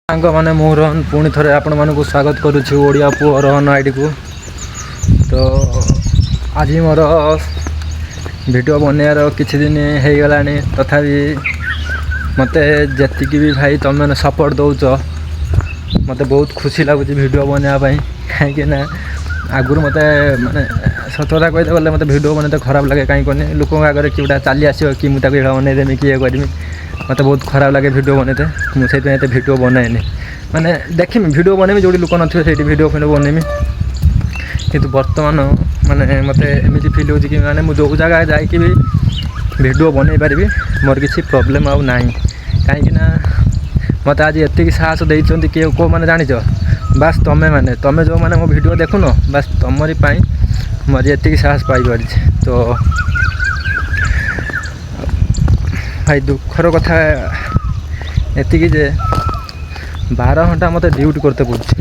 ସାଙ୍ଗମାନେ, ମୁଁ ରୋହନ ପୁଣି ଥରେ ଆପଣମାନଙ୍କୁ ସ୍ୱାଗତ କରୁଛି ଓଡ଼ିଆ ପୁଅ ରୋହନ ଆଇଡ଼ିକୁ। ତ ଆଜି ମୋର ଭିଡ଼ିଓ ବନେଇବାର କିଛି ଦିନ ହେଇଗଲାଣି, ତଥାପି ମୋତେ ଯେତିକି ବି ଭାଇ ତୁମେମାନେ ସପୋର୍ଟ ଦେଉଛ, ମୋତେ ବହୁତ ଖୁସି ଲାଗୁଛି ଭିଡ଼ିଓ ବନେଇବା ପାଇଁ। କାହିଁକି ନା ଆଗରୁ ମୋତେ ମାନେ ସତ କଥା କହିତେ ଗଲେ ମୋତେ ଭିଡ଼ିଓ ବନେଇତେ ଖରାପ ଲାଗେ। କାହିଁ କହନି, ଲୋକଙ୍କ ଆଗରେ କିଏ ଗୋଟେ ଚାଲି ଆସିବ କି ମୁଁ ତାକୁ ଏଇଟା ବନେଇଦେମି କି ଇଏ କରିମି, ମୋତେ ବହୁତ ଖରାପ ଲାଗେ ଭିଡ଼ିଓ ବନେଇତେ। ମୁଁ ସେଇଥିପାଇଁ ଏତେ ଭିଡ଼ିଓ ବନାଏନି। ମାନେ ଦେଖିମି, ଭିଡ଼ିଓ ବନେଇମି, ଯେଉଁଠି ଲୋକ ନଥିବେ ସେଇଠି ଭିଡ଼ିଓ ଫିଡ଼ିଓ ବନେଇମି। କିନ୍ତୁ ବର୍ତ୍ତମାନ ମାନେ ମୋତେ ଏମିତି ଫିଲ୍ ହେଉଛି କି ମାନେ ମୁଁ ଯେଉଁ ଜାଗା ଯାଇକି ବି ଭିଡ଼ିଓ ବନେଇ ପାରିବି, ମୋର କିଛି ପ୍ରୋବ୍ଲେମ୍ ଆଉ ନାହିଁ। କାହିଁକିନା ମୋତେ ଆଜି ଏତିକି ସାହସ ଦେଇଛନ୍ତି କିଏ, କେଉଁମାନେ ଜାଣିଛ? ବାସ୍ ତମେମାନେ, ତମେ ଯେଉଁମାନେ ମୋ ଭିଡ଼ିଓ ଦେଖୁନ, ବାସ୍ ତମରି ପାଇଁ ମୁଁ ଆଜି ଏତିକି ସାହସ ପାଇପାରିଛି। ତ ଭାଇ, ଦୁଃଖର କଥା ଏତିକି ଯେ 12 ଘଣ୍ଟା ମୋତେ ଡ୍ୟୁଟି କରତେ ପଡ଼ୁଛି।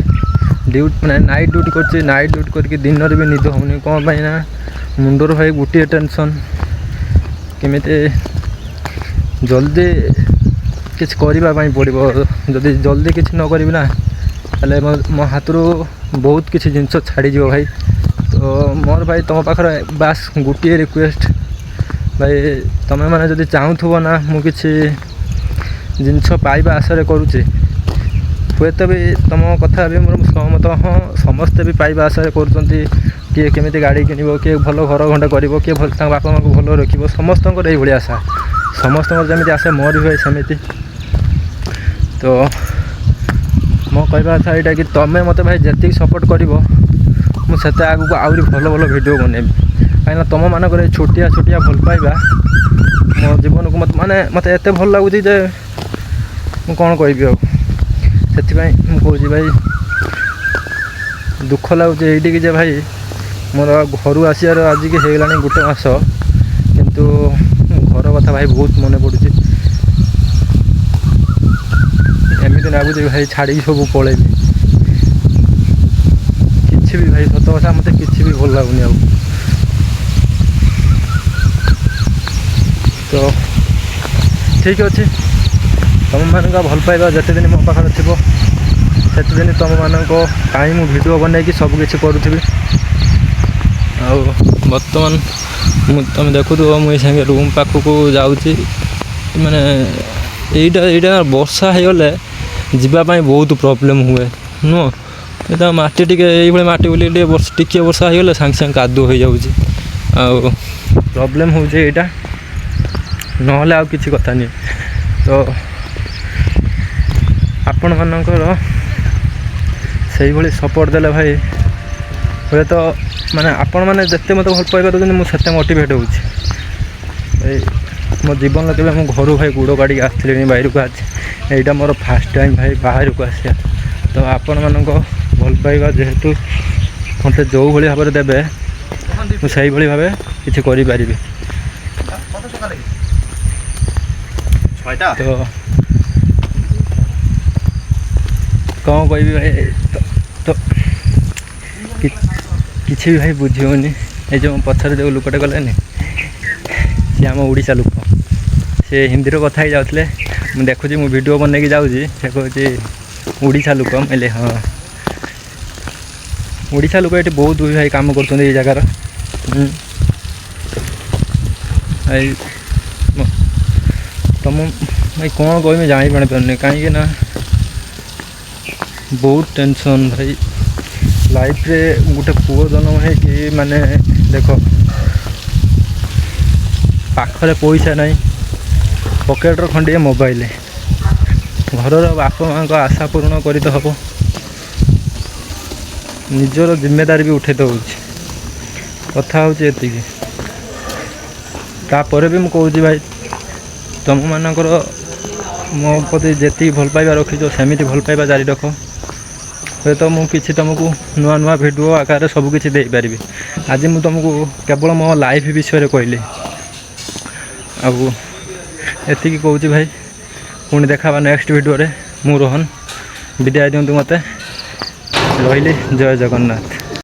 ଡ୍ୟୁଟି ମାନେ ନାଇଟ୍ ଡ୍ୟୁଟି କରୁଛି। ନାଇଟ୍ ଡ୍ୟୁଟି କରିକି ଦିନରେ ବି ନିଦ ହେଉନି। କ'ଣ ପାଇଁ ନା ମୁଣ୍ଡରୁ ଭାଇ ଗୋଟିଏ ଟେନସନ୍, କେମିତି ଜଲ୍ଦି କିଛି କରିବା ପାଇଁ ପଡ଼ିବ। ଯଦି ଜଲ୍ଦି କିଛି ନ କରିବି ନା, ତାହେଲେ ମୋ ହାତରୁ ବହୁତ କିଛି ଜିନିଷ ଛାଡ଼ିଯିବ ଭାଇ। ତ ମୋର ଭାଇ ତୁମ ପାଖରେ ବାସ୍ ଗୋଟିଏ ରିକ୍ୱେଷ୍ଟ ଭାଇ, ତୁମେମାନେ ଯଦି ଚାହୁଁଥିବ ନା ମୁଁ କିଛି ଜିନିଷ ପାଇବା ଆଶାରେ କରୁଛି, ହୁଏତ ବି ତୁମ କଥା ବି ମୋର ସହମତ। ହଁ, ସମସ୍ତେ ବି ପାଇବା ଆଶାରେ କରୁଛନ୍ତି। କିଏ କେମିତି ଗାଡ଼ି କିଣିବ, କିଏ ଭଲ ଘର ଖଣ୍ଡେ କରିବ, କିଏ ଭଲ ତାଙ୍କ ବାପା ମାଆଙ୍କୁ ଭଲ ରଖିବ। ସମସ୍ତଙ୍କର ଏଇଭଳି ଆଶା। ସମସ୍ତଙ୍କର ଯେମିତି ଆଶା, ମୋର ବି ଭାଇ ସେମିତି। ତ ମୋ କହିବା କଥା ଏଇଟା କି ତୁମେ ମୋତେ ଭାଇ ଯେତିକି ସପୋର୍ଟ କରିବ, ମୁଁ ସେତେ ଆଗକୁ ଆହୁରି ଭଲ ଭଲ ଭିଡ଼ିଓ ବନେଇବି। କାହିଁକିନା ତୁମମାନଙ୍କର ଏଇ ଛୋଟିଆ ଛୋଟିଆ ଭଲ ପାଇବା ମୋ ଜୀବନକୁ ମୋତେ ମାନେ ମୋତେ ଏତେ ଭଲ ଲାଗୁଛି ଯେ ମୁଁ କ'ଣ କହିବି ଆଉ। ସେଥିପାଇଁ ମୁଁ କହୁଛି ଭାଇ, ଦୁଃଖ ଲାଗୁଛି ଏଇଠିକି ଯେ ଭାଇ ମୋର ଘରୁ ଆସିବାର ଆଜିକି ହେଇଗଲାଣି ଗୋଟେ ମାସ, କିନ୍ତୁ ଘର କଥା ଭାଇ ବହୁତ ମନେ ପଡ଼ୁଛି। ଏମିତି ଲାଗୁଛି ଭାଇ ଛାଡ଼ିକି ସବୁ ପଳେଇବି। କିଛି ବି ଭାଇ, ସତ କଥା, ମୋତେ କିଛି ବି ଭଲ ଲାଗୁନି ଆଉ। ତ ଠିକ୍ ଅଛି, ତୁମମାନଙ୍କ ଭଲ ପାଇବା ଯେତେ ଦିନ ମୋ ପାଖରେ ଥିବ, ସେତେଦିନ ତୁମମାନଙ୍କ ପାଇଁ ମୁଁ ଭିଡ଼ିଓ ବନେଇକି ସବୁକିଛି କରୁଥିବି। ଆଉ ବର୍ତ୍ତମାନ ମୁଁ ତୁମେ ଦେଖୁଥିବ, ମୁଁ ଏଇ ସାଙ୍ଗେ ରୁମ୍ ପାଖକୁ ଯାଉଛି। ମାନେ ଏଇଟା ବର୍ଷା ହେଇଗଲେ ଯିବା ପାଇଁ ବହୁତ ପ୍ରୋବ୍ଲେମ୍ ହୁଏ, ନୁହଁ? ଏଇଟା ମାଟି ଟିକେ ଏଇଭଳି ମାଟି ବୋଲି ଟିକେ ବର୍ଷା, ଟିକିଏ ବର୍ଷା ହେଇଗଲେ ସାଙ୍ଗେ ସାଙ୍ଗେ କାଦୁଅ ହେଇଯାଉଛି ଆଉ ପ୍ରୋବ୍ଲେମ୍ ହେଉଛି ଏଇଟା, ନହେଲେ ଆଉ କିଛି କଥା ନୁହେଁ। ତ ଆପଣମାନଙ୍କର ସେଇଭଳି ସପୋର୍ଟ ଦେଲେ ଭାଇ ହୁଏତ ମାନେ ଆପଣମାନେ ଯେତେ ମୋତେ ଭଲ ପାଇବା ଦେଉଛନ୍ତି, ମୁଁ ସେତେ ମୋଟିଭେଟ୍ ହେଉଛି ଭାଇ। ମୋ ଜୀବନରେ କେବେ ମୁଁ ଘରୁ ଭାଇ ଗୋଡ଼ କାଢ଼ିକି ଆସିଥିଲି ବାହାରକୁ, ଆଜି ଏଇଟା ମୋର ଫାର୍ଷ୍ଟ ଟାଇମ୍ ଭାଇ ବାହାରକୁ ଆସିବା। ତ ଆପଣମାନଙ୍କ ଭଲ ପାଇବା ଯେହେତୁ ମୋତେ ଯେଉଁଭଳି ଭାବରେ ଦେବେ, ମୁଁ ସେଇଭଳି ଭାବେ କିଛି କରିପାରିବି। ତ କ'ଣ କହିବି ଭାଇ, ତ କିଛି ବି ଭାଇ ବୁଝି ହେଉନି। ଏଇ ଯେଉଁ ପଛରେ ଯେଉଁ ଲୋକଟା ଗଲେନି, ସିଏ ଆମ ଓଡ଼ିଶା ଲୋକ। ସେ ହିନ୍ଦୀରେ କଥା ହେଇ ଯାଉଥିଲେ। ମୁଁ ଦେଖୁଛି, ମୁଁ ଭିଡ଼ିଓ ବନେଇକି ଯାଉଛି, ସେ କହୁଛି ଓଡ଼ିଶା ଲୋକ। ମୁଁ କହିଲି ହଁ, ଓଡ଼ିଶା ଲୋକ ଏଠି ବହୁତ ବି ଭାଇ କାମ କରୁଛନ୍ତି ଏଇ ଜାଗାର। ଭାଇ, ତମ ଭାଇ କ'ଣ କହିବି ଜାଣିପାରୁନି, କାହିଁକି ନା ବହୁତ ଟେନସନ୍ ଭାଇ ଲାଇଫ୍ରେ। ଗୋଟେ ପୁଅ ଜନ୍ମ ହେଇକି ମାନେ ଦେଖ, ପାଖରେ ପଇସା ନାହିଁ, ପକେଟ୍ର ଖଣ୍ଡିଏ ମୋବାଇଲ, ଘରର ବାପା ମାଆଙ୍କ ଆଶା ପୂରଣ କରିତେ ହେବ, ନିଜର ଜିମ୍ମେଦାରୀ ବି ଉଠେଇ ହେଉଛି। କଥା ହେଉଛି ଏତିକି। ତାପରେ ବି ମୁଁ କହୁଛି ଭାଇ, ତୁମମାନଙ୍କର ମୋ ପ୍ରତି ଯେତିକି ଭଲ ପାଇବା ରଖିଛ, ସେମିତି ଭଲ ପାଇବା ଜାରି ରଖ। ହୁଏତ ମୁଁ କିଛି ତୁମକୁ ନୂଆ ନୂଆ ଭିଡ଼ିଓ ଆକାରରେ ସବୁକିଛି ଦେଇପାରିବି। ଆଜି ମୁଁ ତୁମକୁ କେବଳ ମୋ ଲାଇଫ୍ ବିଷୟରେ କହିଲି। ଆଉ ଏତିକି କହୁଛି ଭାଇ, ପୁଣି ଦେଖା ହେବା ନେକ୍ସଟ ଭିଡ଼ିଓରେ। ମୁଁ ରୋହନ, ବିଦାୟ ଦିଅନ୍ତୁ ମୋତେ, ରହିଲି। ଜୟ ଜଗନ୍ନାଥ।